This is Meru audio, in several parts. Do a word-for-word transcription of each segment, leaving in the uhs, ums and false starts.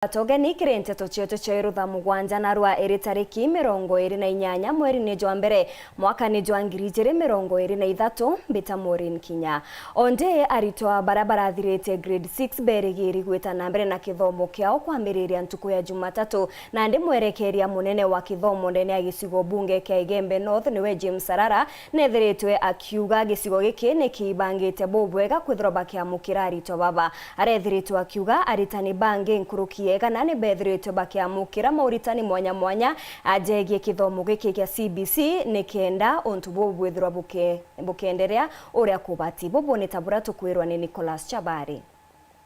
Atogeni kiri nteto cietu cia iru thaa mugwanja na rwa iri tariki mirongo iri na inyanya mweri ni jwa mbere mwaka ni jwa ngiri ijiri mirongo iri na ithatu, mbita Maureen Kinya. Onde aritwa baria barathirite grade six berigiri gwita na mbere na kithomo kiao kwambiriria ntuku ya Jumatatu, nandi mwerekeria munene wa kithomo ndene ya gicigo bunge kia Igembe North niwe James Sarara nethiritwe akiuga gicigo giki ni kiibangite bubwega kwithirwa bakiamukira aritwa baba. Arethiritwe akiuga aritani bangi nkuruki ya igana ni bethiritwe bakiamukira mauritani mwanya mwanya ajegie kithomo giki kia C B C, ni kenda untu buu bwithirwa buke-, bukenderea uria kubati. Bubu ni ta buria tukwirwa ni Nicholas Chabari.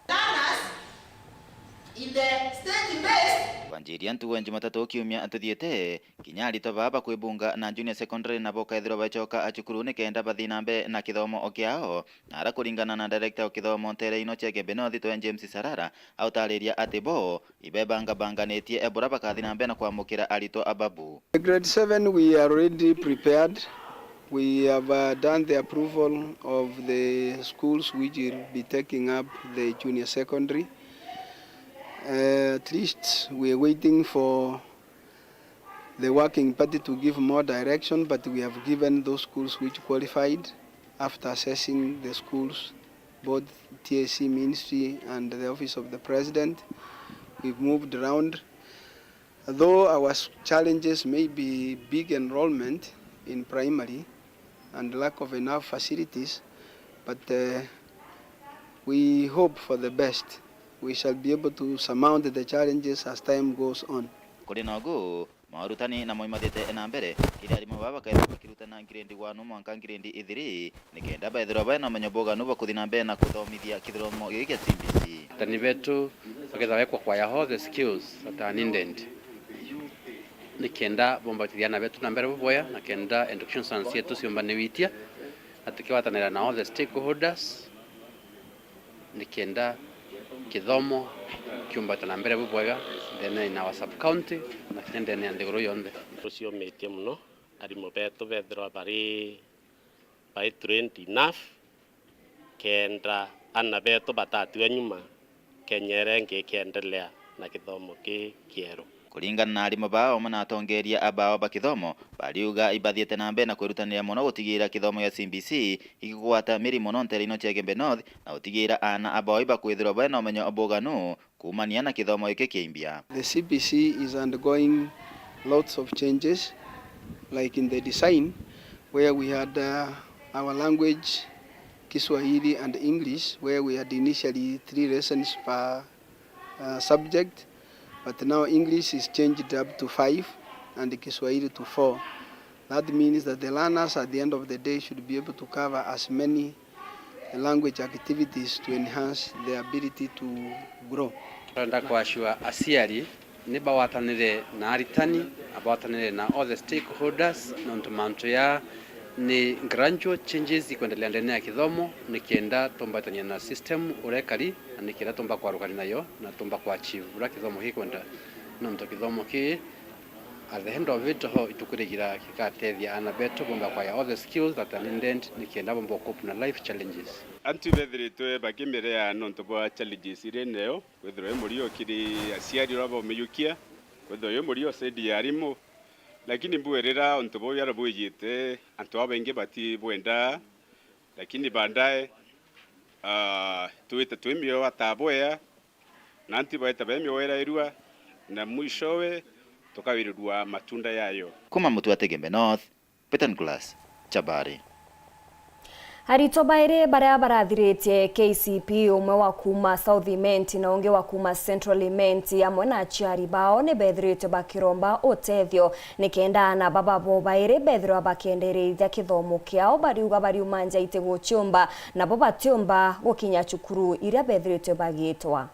Learners in the state-based. Kwanjiria ntugu ya Jumatatu kiumia tuthiite, kinya aritwa baa bakwibunga na junior secondary nabo bakaithirwa bacoka a cukuru ni kenda bathii na mbere na kithomo o kiao. Na ara kuringana na director wa kithomo ntere ino cia Igembe North, twe James Sarara, autariria ati bo ibebangabanganitie buria bakathi na mbere na kwamukira aritwa a babu. The grade seven, we are already prepared. We have, uh, done the approval of the schools which will be taking up the junior secondary. Uh, at least we are waiting for the working party to give more direction, but we have given those schools which qualified after assessing the schools, both T S C ministry and the office of the president. We've moved around. Though our s-, challenges may be big enrollment in primary and lack of enough facilities, but, uh, we hope for the best. We shall be able to surmount the challenges as time goes on. Kuri na ugu, maurutani na moimathite na mbere, kiri arimu baa bakethirwa bakirutana grade one mwanka grade three, ni kenda bethirwa bena umenyo buganu bwa kuthi na mbere na kuthomithia kithomo giki kia C B C. Arutani betu bakethirwa bekwa kwaya all the skills that are needed, ni kenda bomba kuthithia aana betu na mbere bubwega, na kenda education science yetu ciumbaniwitia, na tukigwatanira na all the stakeholders, ni kenda kithomo kiumbata na mbere bubwega ndene in our sub county na kinya ndene ya nthiguru yonthe. Tuciumitie muno arimu betu bethirwa bari, bari trained enough, kenda aana betu batatigwa nyuma, Kenya iria ingi ikiendelea na kithomo kii kieru. Kuringana na arimu bao amwe na atongeria abao ba kithomo, bariuga ibathiite na mbere na kwirutanira mono gutigiira kithomo gia C B C igigwata miri mono ntere ino cia Igembe North, na gutigiira aana abao ibakwithirwa bena umenyo buganu kuumania na kithomo giki kiimbia. The C B C is undergoing lots of changes, like in the design, where we had, uh, our language, Kiswahili and English, where we had initially three lessons per, uh, subject, but now English is changed up to five and Kiswahili to four. That means that the learners at the end of the day should be able to cover as many language activities to enhance their ability to grow. Turenda kwashua aciari ni bagwatanire na aritani, na bagwatanire na all the stakeholders, nontu mantu ya ni gradual changes ikwendelea ndene ya kithomo, ni kenda tumbatania na system uria ikari, na ni kenda tumba kwarukania nayo, na tumba kuachieve uria kithomo gikwenda, nontu kithomo ki At the end of it all, ituku rigira gigatethia aana betu bomba kwaya all the skills that are needed ni kenda bomba cope na life challenges. Antu bethiritwe bakimirea nontu bwa challenges iria ineo, kwithirwa i murio kiri aciari uria baumiyukia, kwithirwa i murio saidi ya arimu, lakini mbwirira untu buu yara bwijite, antu babaingi batibwenda, lakini baadaye, ah, twite twi mioyo atabwea, na antu baita be mioyo irairua, na mwishowe tukawirirua matunda yayo. Kuma Mutua Tegembe North, Peter Nicholas Chabari. Aritwa bairi baria barathiritie K C P, umwe wa kuuma South Imenti na ungi wa kuuma Central Imenti, amwe na aciari bao, ni bethiritwe bakiromba utethio ni kenda aana baba bo bairi bethirwa bakiendereithia kithomo kiao, bariuga bariuma nja itiguciumba, nabo batiumba gukinya cukuru iria bethiritwe bagitwa.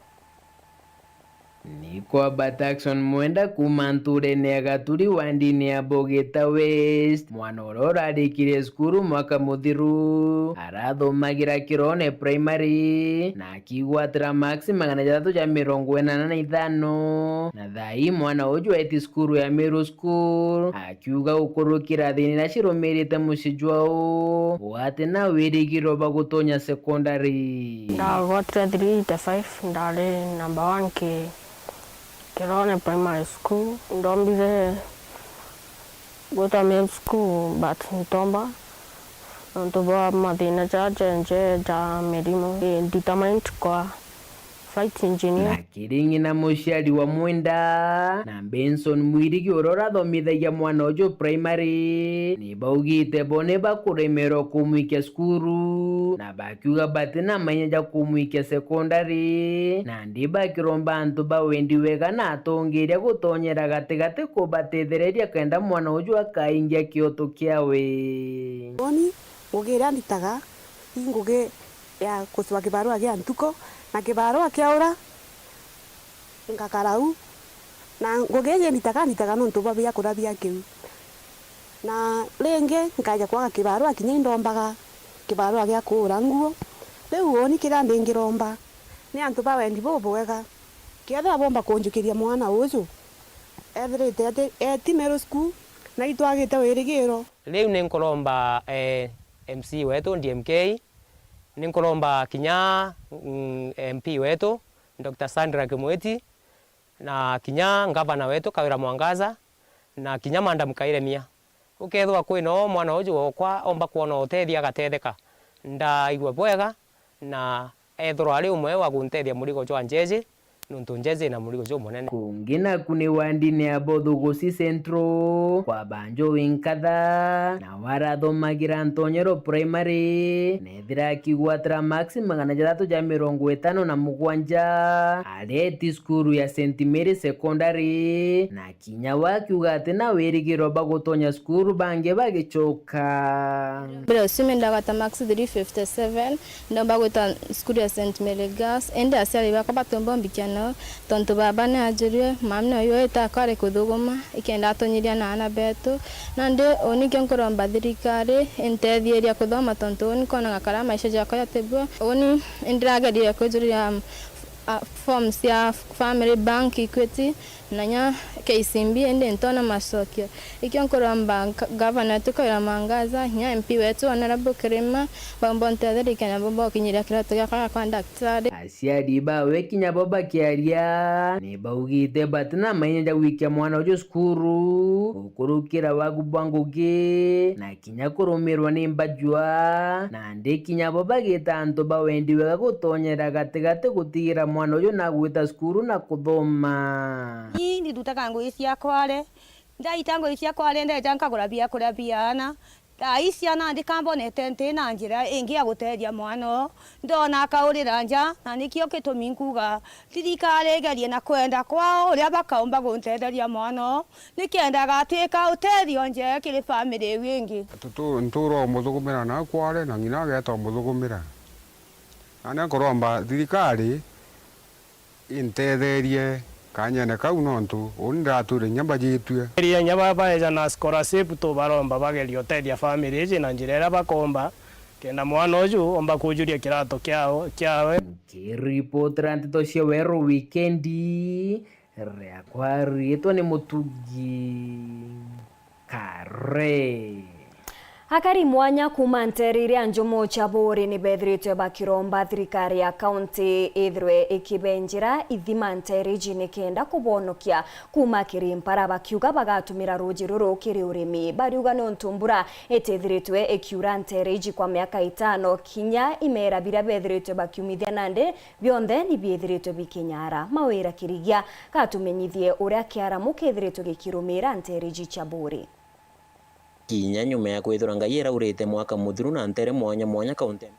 Ni kwamba Jackson Mwenda kuuma nturene ya Gaturi wandini ya Bogita West, mwana uria urarikire cukuru mwaka muthiru, arathomagira Kirone Primary, na akigwatira marks magana jathatu ja mirongo inana na ithano, na thaa ii mwana uju aeti cukuru ya Meru School, akiuga gukurukira thina iria cirumirite mucii jwao, gwati na wirigiro bwa gutonya secondary. Ndagwatire three eighty-five, ndari number one ki Kirone Primary School, ndombire gwita middle school, but ntomba nontu bwa mathina ja jenje ja mirimu. Ndi determined kwa flight engineer. Na Kiringi na muciari wa Mwenda, na Benson Mwirigi uria urathomithagia mwana uju primary, ni baugite bo ni bakuremerwa kumwikia cukuru, na bakiuga batina manya ja kumwikia secondary, nandi bakiromba antu ba wendi wega na atongeria gutonyera gatigati kubatethereria kenda mwana uju akaingia kioto kiawe. Boni, ngugi iria nditaga, i ngugi ya gucua kibarua gia ntuku, na kibarua kiaura, ngakara u. Na ngugi iji nditaga, nditaga nontu bwa biakura bia kiu. Na ringi nkaja kwaga kibarua, kinya indombaga kibarua gia kuura nguo. Riu uuni kiria ndingiromba ni antu ba wendi bubwega, kethira bomba kunjukiria mwana uju ethirite ati eti middle school, na itwagite wirigiro. Riu ni nkuromba, eh, M C wetu D M K, ni nkuromba kinya, mm, M P wetu, Doctor Sandra Kimwiti, na kinya ngavana wetu Kawira Mwangaza, na kinya Madam Kairemia. Gukethirwa kwina o mwana uju wokwa omba kwona utethia agatetheka, ndaigua bwega, na ethirwa ari umwe wa guntethia murigo jwa njeji, nontu njeji ina murigo jumunene. Kungi naku ni wandini ya Bothugusi Central, kwa Banjo Winkatha, na warathomagira Ntonyero Primary, nethira akigwatira maksi magana jathatu ja mirongo itano na mugwanja, areti cukuru ya Saint Mary Secondary, na kinya we akiuga ati na wirigiro bagutonya cukuru bangi bagicoka. Mbere ucio ndagwata maksi three fifty seven, ndomba gwita cukuru ya Saint Mary Girls, indi aciari bakwa batumba umbikia nao, tontu baba ni ajurue, mami nawe ita akwari kuthuguma, ikenda atunyiria na aana betu. Nandi uni kio nkuromba thirikari intethieria kuthoma, tontu uni nkonaga kara maisha jakwa jatibua. Uni indirageria kwijuria, um, a, form cia Family Bank, Equity, na nya K C B, indi ntona macokio. Ikio nkuromba nka-, gavana wetu Kawira Mwangaza, nya M P wetu Honorable Kirima, baumba untetheria kenda bomba gukinyiria kirato giakwa gia kwa ndagitari. Aciari bawe kinya bo bakiaria, ni baugite batina manya ja gwikia mwana uju cukuru, gukurukira wagu bwa ngugi, na kinya kurumirwa ni mbajua, nandi kinya bo bagita antu ba wendi wega gutonyera gatigati gutigira mwana uju nagwita cukuru na kuthoma. Ii ndithutaga ngugi cia kware, ndaita ngugi cia kware ndeja nkagura biakuria bia aana. Thaa ii ciana ndikambonete nti na njira ingi ya gutethia mwana oo, ndona akaurira nja, na nikio gitumi nkuga thirikari igerie na kwenda kwao uria bakaumba guntetheria mwana oo, nikenda agatwika utethio nje kiri family iu ingi. Tutu-, ntura umuthugumira na kware, na ng'ina ageeta umuthugumira. Na ni nkuromba thirikari intetherie kanyene kau, nontu uni ndirature inya mbajitue. Iria inya ba-, baeja na scholarship, tubaromba bagerie utethia family iji na njira iria bakomba, kenda mwana uju omba kujuria kirato kiao, kiawe. Nkiripotera nteto cia Weru Wikendi, riakwa riitwa ni Mutugi Kare. Akari mwanya kuuma nteere iria njumu cia Buuri ni beethiritwe bakiromba thirikari ya kaunti ithirwe ikibenjera ithima nteere iji nikenda kubonokia kuuma kiri mpara, bakiuga bagatumira ruuji ruru kiri urimi. Bariuga niuntu mbura itithiritwe ikiura nteere iji kwa miaka itano, kinya imera biria beethiritwe bakiumithia nandi bionthe ni biithiritwe bikinyara. Mawira Kirigia gatumenyithie uria kiaramu kithiritwe gikirumira nteere iji cia Buuri. Kinya nyuma ya kwithirwa Ngai iraurite mwaka muthiru na nteere mwanya mwanya kaunti ya,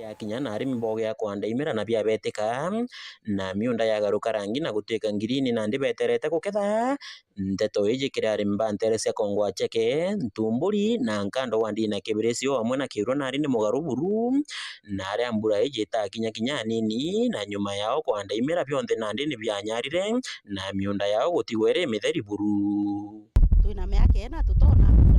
yakinya na arimi boogea kwanda imera na biabetika, na miunda yagaruka rangi na gutwika ngirini, nandi beterete guketha. Nteto iji kiri arimi ba nteere cia Kongwa Cheke, Ntumburi na Nkando wa Ndina Kibirisi o amwe na Kirua nari ni mugaru buru, na aria mbura iji itakinya kinya anini, na nyuma yao kwanda imera bionthe nandi ni bianyarire, na miunda yao gutigwa iri mitheri buru. Twina miaka ina tutona mbura.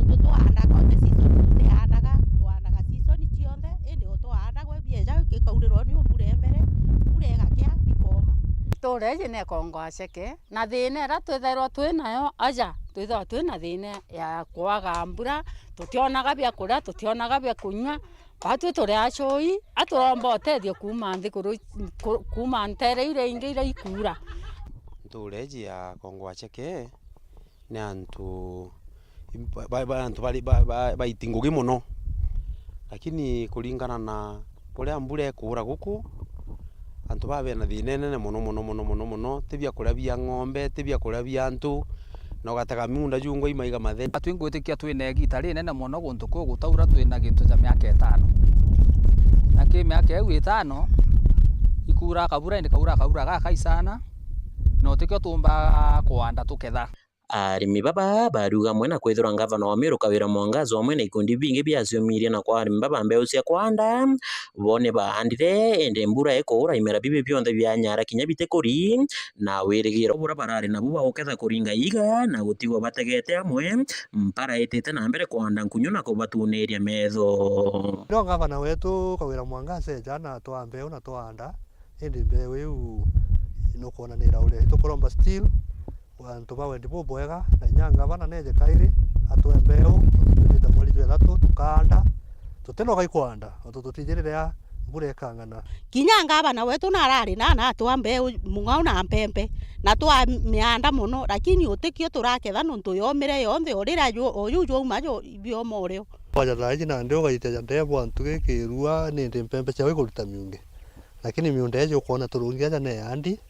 Untu twaandaga onte season tutiandaga, twaandaga season cionthe, indi o twaandagwa bieja gikaurirwa ni mbura imbere, mbura igakia, bikooma. Ntuura iji ni Kongwa Cheke, na thiina iria twithairwa twi nayo aja, twithairwa twi na thiina ya kwaga mbura, tutionaga bia kuria, tutionaga bia kunyua, Batwi turi acui, a turomba utethio kuuma nthiguru, ku-, kuuma nteere iria ingi iria ikuura. Ntuura iji ya Kongwa Cheke ni antu ba, ba, ba, antu bari, ba, ba, baiti ngugi mono, lakini kuringana na kuria mbura ikuura guku, antu baa bena thiina inene mono, mono, mono, mono, mono, ti bia kuria bia ng'ombe, ti bia kuria bia antu, na ugatega miunda jungwa imaiga mathe. Twi ngwitikia twina igita rinene mono guntu kuu gutaura twina gintu ja miaka itano. Na ki miaka iu itano, ikuura kabura, indi kaura, kaura gakai sana, na utikio tuumba kwanda tuketha. Arimi baba bariuga amwe na kwithirwa ngavana wa Meru Kawira Mwangaza amwe na ikundi bingi biaciumirie na kwa arimi baba mbeu cia kwanda, bo ni baandire, indi mbura ikuura imera bibi bionthe bianyara kinya bitikuri, na wirigiro buria barari nabu baguketha kuringa iga na gutigwa bategete amwe, mpara itite na mbere kwanda nkunyu na kubatuniria metho. No ngavana wetu Kawira Mwangaza eja na twaa mbeu na twaanda, indi mbeu iu nukwona ni iraure. Itukuromba still antu ba wendi bubwega, na inya ngavana neje kairi atwe mbeu, twite mweri jwa ithatu tukaanda, tutinoga ikwanda, ontu tutijiriria mbura ikang'ana. Kinya ngavana wetu narari na, na atwa mbeu mung'ao na mpempe, na twamianda mono, lakini utikio turaketha nontu yomire yonthe, o riria ju-, o ju jwauma jo bioma urio. Waja thaa iji nandi ugaitia ja ndebu antu gikirua, nindi mpempe ciao ikuruta miungi. Lakini miunda iji ukwona turungi aja ne yandi,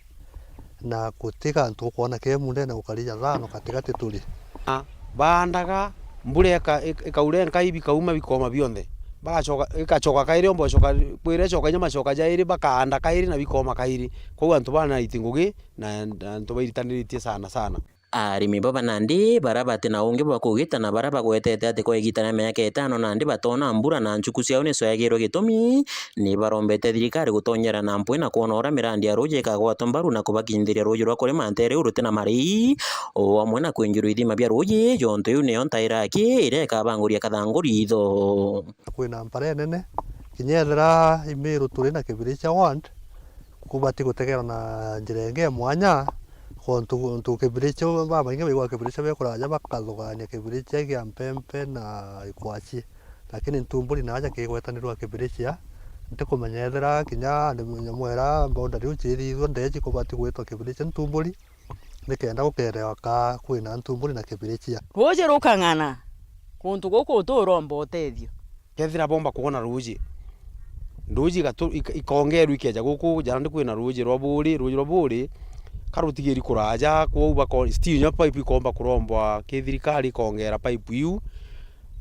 na guti gantu ukwona ke mundene gukari ja thano gatigati turi. Na baandaga, mbura ika-, ik-, ikaura enkai bikauma bikoma bionthe. Bagacoka, igacoka kairi omba ucoka, kwira icoka inya macoka jairi, bakaanda kairi na bikoma kairi. Kwou antu bana iti ngugi, na, na antu bairitanitie sana sana. Arimi baba nandi bara bati na ungi bwa kugita na bara bagwetete ati kwa igita ria miaka itano nandi batona mbura na nchuku ciao ni ciagirwe gitumi, ni barombete thirikari gutonyera na mpwi na kwona uria mirandi ya ruuji ikagwatwa mbaru na kubakinyithiria ruuji rwa kurima ntere iu ruti na marii, o amwe na kwinjirwa ithima bia ruuji, jontu iu niyo ntaira aki iria ikabanguria kathangu ritho. Kwina mpara inene, kinya ethira Imiru turi na Kibiricha ward, kubati gutegerwa na njira ingi ya mwanya, gontu, gontu Kibiricha, babaingi baigua Kibiricha be kuraja bakathugania Kibiricha gia Mpempe na Ikwachi. Lakini Ntumburi naja kigwetanirwa Kibiricha, ntikumenya ethira kinya nyamu ira boundary iu ciithithua ndeji kubati gwitwa Kibiricha Ntumburi, nikenda gukerewa ka kwina Ntumburi na Kibiricha. Ruuji rukang'ana, guntu guku uturomba utethio. Kethira bomba kwona ruuji, nduuji igatu-, ika-, ikongerwa ikeja guku, ja nandi kwina ruuji rwa Buuri, ruuji rwa Buuri ka rutigiri kuraja, kwou bako-, still inya pipe ikomba kurombwa ki thirikari ikongera pipe iu,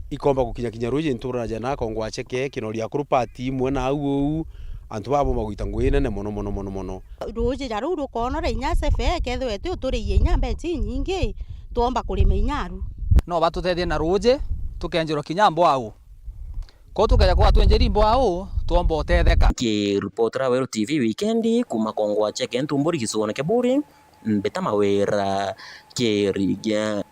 ikomba gukinya kinya ruuji ntura ja na Kongwa Cheke, Kinori akuru part imwe na au uu, antu baa bomba gwita ngugi nene mono, mono, mono, mono. Ruuji ja ruu rukonora inya Sefe, kethirwa ti uturiie inya mbeca inyingi, twomba kurima inya aru. No batutethie na ruuji, tukenjirwa kinya mbwau. Ko tukeja kwa twenjeri mbwau, twomba utetheka. Kiripotera Weru T V wikendi, kuma Kongwa Cheke Ntumburi gicigone kia Buuri, mbita Mawira Kirigia.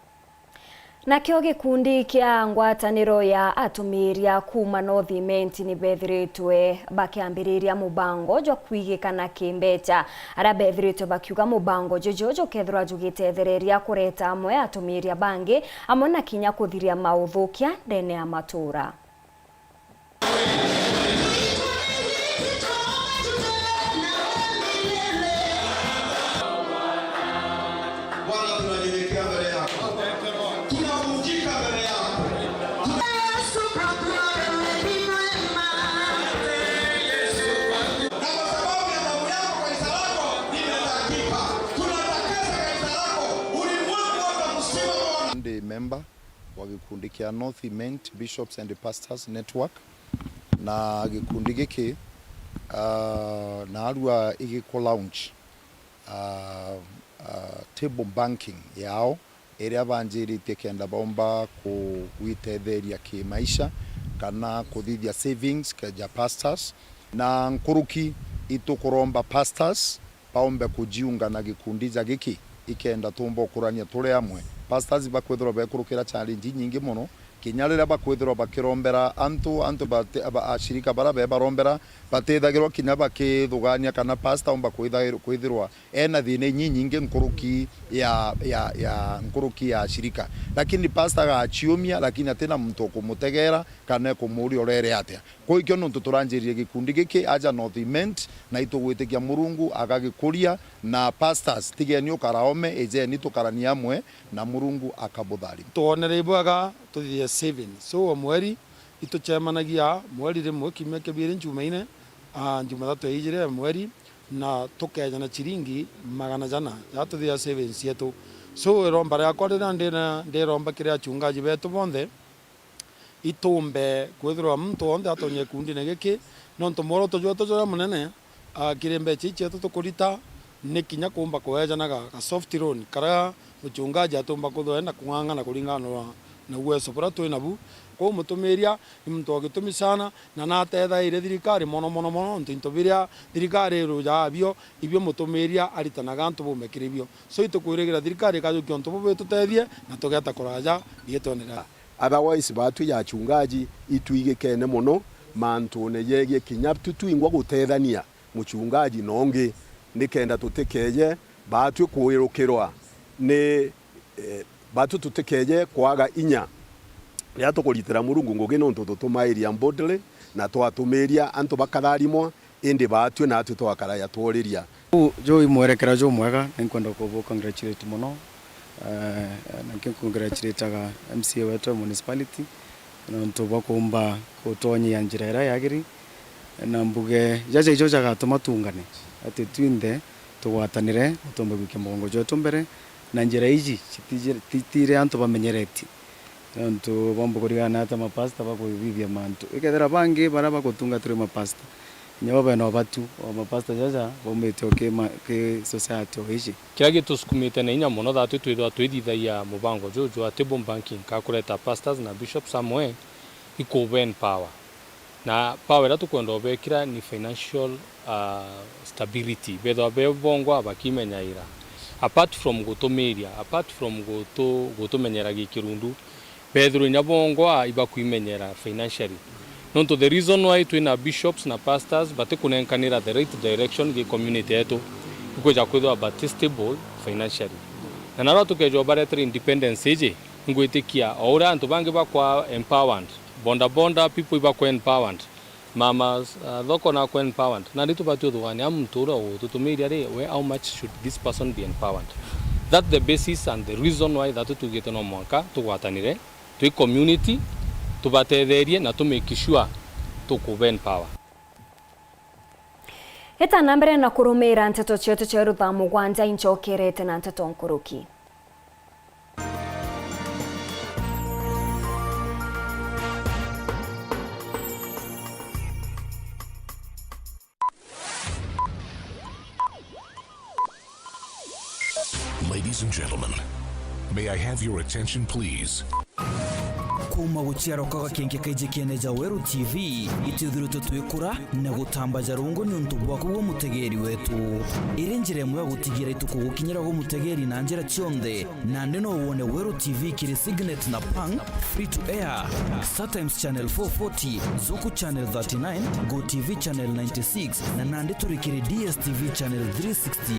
Nakio gikundi kia ngwataniro ya atumiria kuuma North Imenti ni bethiritwe bakiambiriria mubango jwa kwigikana kimbeca, aria bethiritwe bakiuga mubango juju jukethirwa jugitethereria kureta amwe atumiria bangi, amwe na kinya kuthiria mauthukia ndene ya matura. Bwana, tunanyenyekea mbele yako. Tunavunjika mbele yako. Yesu, kwa kuwa wewe ni mwema. Na kwa sababu ya damu yako, kanisa lako limetakika. Tunatakasa kanisa lako. Ulimwengu wote mzima, Bwana. Ndi member wa gikundi kia North Imenti Bishops and Pastors Network, na gikundi giki, ah, naarua igikwa launch, ah, ah, table banking yao, iria banjiritie kenda baumba ku-, gwitetheria kimaisha kana kuthithia savings ke ja pastors. Na nkuruki itukuromba pastors baumbe kujiunga na gikundi ja giki, ikenda tumba ukurania turi amwe. Pastors bakwithirwa bekurukira challenge inyingi mono, Kinya riria bakwithirwa bakirombera antu, antu bate-, ba-, ashirika baria be barombera, batithagirwa kinya bakithugania kana pastor omba kwithair-, kwithirwa ena thina inyinyi nkuruki ya, ya, ya nkuruki ya ashirika. Lakini pastor agaciumia, lakini atina muntu ukumutegera kana ekumuuria urere atia. Kwou ikio nontu turanjiririe gikundi giki aja North Imenti, na itugwitikia Murungu agagikuria, na pastors, tigeni ukaraome, ijeni tukaranie amwe, na Murungu akabutharima. Twonere ibwega tuthithia saving. So, o mweri, itucemanagia mweri rimwe kiumia kia biiri Njumaine, ah, Njumathatu ya ijiri ya mweri, na tukeja na ciringi magana jana ja tuthithia savings cietu. So, iromba riakwa riria ndina-, ndiromba kiri achungaji betu bonthe, itumbe kwithirwa muntu wonthe atonye gikundine giki, nontu mworoto jwetu juria munene, ah, kiri mbecha ii cietu tukurita, ni kinya kuumba kuejana ga, ga soft loan, karia muchungaji atumba kwithirwa ena kung'ang'ana kuringana na, na uwezo buria twi nabu. Kwou mutumiria ni muntu wa gitumi sana, na natethaire thirikari mono, mono, mono, nontu into biria thirikari irujaga bio, ibio mutumiria aritanaga antu baume kiri bio. So, itukwirigira thirikari ikajukia untu bubu itutethie, na tugeta kuraja riitwene ria. Otherwise, baatwi ja achungaji itwigikene mono mantune jegie kinya tu twingwa gutethania muchungaji na ungi, nikenda tutikeje baatwi kwirukirwa ni, eh, baatwi tutikeje kwaga inya riria tukuritira Murungu ngugi, nontu tutumairia boldly na twatumiria antu bakatharimwa, indi baatwi naatwi twakara ya tworiria. Uu juu i mwerekera jumwega, na inkwenda kubu congratulate mono. Eh, na nkio congratulataga M C A wetu wa municipality, nontu bwa kuumba gutwonyia njira iria yagiri, na mbuge jaja ijo jagatuma tuungane, ati twinthe tugwatanire na tuumbe gwikia mugongo jwetu mbere, na njira iji citiji-, titiri antu bamenyeretie. Nontu bwomba kurigana na ata mapasta bakuthithia mantu. Ikethira bangi baria bagutunga turi mapasta, kinya bo bena ubatu o mapasta jaja baumite o ki ma-, ki society o iji. Kiria gitusukumite na inya mono thaa twi twithirwa twithithagia mubango juju jwa table banking, ka kureta pastors na bishops amwe, i kuben power. Na power iria tukwenda ubekira ni financial, ah, stability. Bethirwa be bongwa bakimenyaira. Apart from gutumiria, apart from gutu-, gutumenyera gikirundu, bethirwe inya bongwa ibakwimenyera financially. Nontu the reason why twina bishops na pastors batikunenkanira the right direction gi community yetu, ikwija kwithirwa bati stable financially. Na narua tukeja ubaretera independence iji, ingwitikia o uria antu bangi bakwa empowered, boda boda people ibakwa empowered, mama, uh, thoko nakwa empowered. Nandi tubati uthugania muntu uria ututumiria ri, we, how much should this person be empowered? That the basis and the reason why that tugite no mwanka tugwatanire twi community, tubatetherie na tu make sure tukuba empower. Ita na mbere na kurumira nteto cietu cia rutha mugwanja incokerete na nteto nkuruki. Ladies and gentlemen, may I have your attention, please? Kuuma guciarwa kwa gakenke kaiji kiene ja Weru T V, itwithiritwe twikura na gutambaja rungu niuntu bwaku gwe mutegeeri wetu. Iri njira imwe ya gutigira ituku gukinyira gwe mutegeeri na njira cionthe. Nandi no wone Weru T V kiri Signet na Pang, free to air, Star Times Channel four forty, Zuku Channel thirty-nine, Go T V Channel ninety-six, na nandi turi kiri D S T V Channel three sixty.